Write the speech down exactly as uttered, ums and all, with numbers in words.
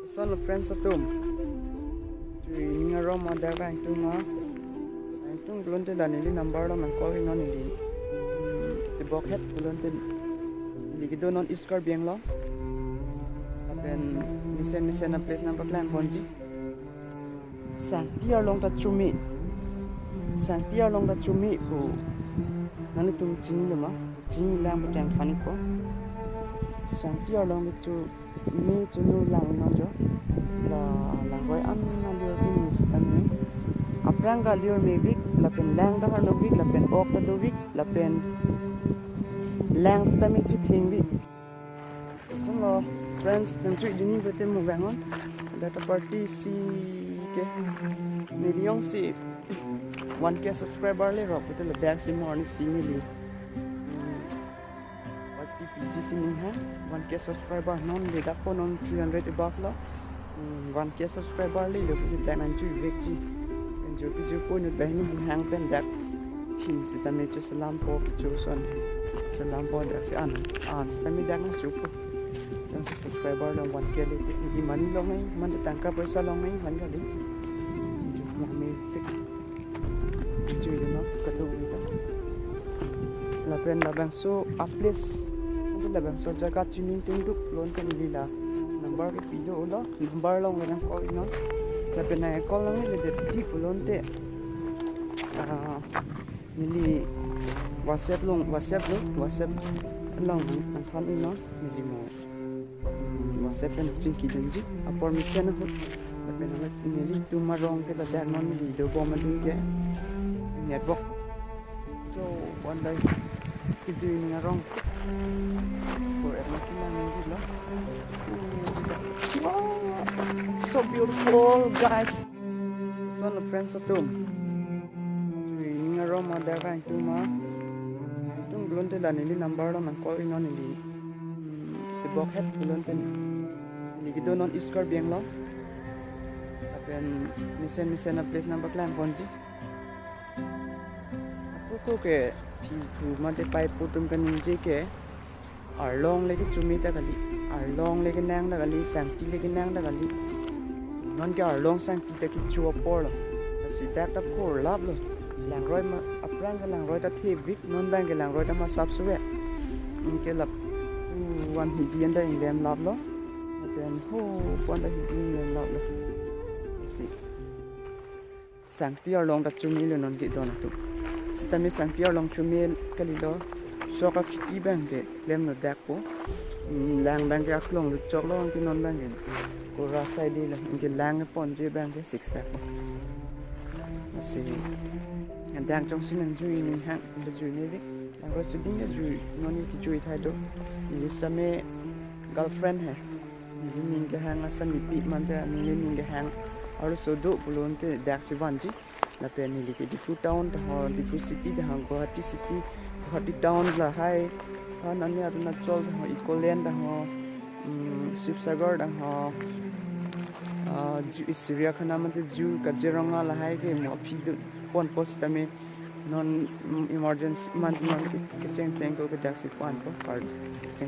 Son lo friends atum. Chui ning arom adak angtung ma. Angtung pulote la neli number lo nang call non neli. Hmm, tebok het pulote neli kedo non East Karbi Anglong. Lapen mesen mesen a-place nangpaklang ponji. Sangti arlong ta chumi. Sangti arlong ta chumi pu. Nanglitum chinilo ma? Chini lang pu tang thani ko. Sangti arlong ta chu. Me chunu lang non jo. La langroi an na lio bin ni sitame. Aphrang ke lio mevik, lapen lang ta harno vik, lapen ok ta dovik, lapen lang sitame chithing vik. Son lo friends, nang chui dini bete mo bangon. Data party si ke. Neli jongsi one K subscriber le rok bete le back si mo ni si neli. Party P G si ning ha, one K subscriber non le dakpo non three hundred above lo. Hmm, one K subscriber le lo pu dak nang chui vekji. Enjoy keji po nut banghini hang pen dak. Him sitame chu selam po kecho son. Selam po dak si an. An sitame dak nang chu po. Jongsi subscriber long one K le pu. Di mani long nai, mani tangka paisa long nai, mani kali. Chu po me fik. Chui dima kadung ita. Lapen labangso a-place. Nanglitum labangso jaga chining tengduk pulote neli la number kepi dolo. Number along nang call non. Lapen nang call nang neli deti pulote. Ah, neli WhatsApp along, WhatsApp lo, WhatsApp along nang than non neli mo. Hmm, WhatsApp pen chingki dunji, apor mesen ahut. Lapen nelitum arong ke ladak non neli dobom adun ke network. So, one day, kejui ning arong. For everything lang neli lo. Wow, so beautiful, guys. Son lo friends atum. Chui ning arong ma dak angtung ma. Angtung pulote la neli number lo nang call non neli. Hmm, tebok het pulote neli kedo non East Karbi Anglong. Lapen mesen mesen a-place nangpaklang ponji. Ako ko ke phi phu mate pei pu atum kaningje ke arlong le kechumi ta kali, arlong le kenang ta kali, sangti le kenang ta kali. Non ke arlong sangti ta kecho apor lo. Lasi dak ta khor lap lo. Langroi ma aphrang ke langroi ta thevik, non abang ke langroi ta masap suve. Anke lap, uh, one hidi an ta inglem lap lo. Lapen ho pon ta hidi inglem lap lo. Lasi sangti arlong ta chumi lo non kedon atum. Sitame sangti arlong chumi kalilo. Sok akhiti abang ke klem lo dak po. Hmm, lang abang ke aklong lutchok lo, anke non abang ke kora sai di lo. Anke lang ponji abang ke siksak po. Lasi adang jongsi nang jui ning hang, nang jui neli. Nang ko suding ya jui, non ke jui thai do. Neli sitame girlfriend hai. Neli ning kehang asam ipi mante neli ning kehang arloso do pulote dak si vanji. Lapen neli ke Diphu town ta ho, Diphu city ta ho, Guwahati city, Guwahati town lahai. Ha nani Arunachal ta ho, Ekoland ta ho, mm, Sibsagar ta ho, ah, ju-, Chidiakhana mate ju, Kaziranga lahai ke mo aphi do ponpo sitame non, mm, emergency man non ke, kecheng cheng ko ke dak si ponpo card.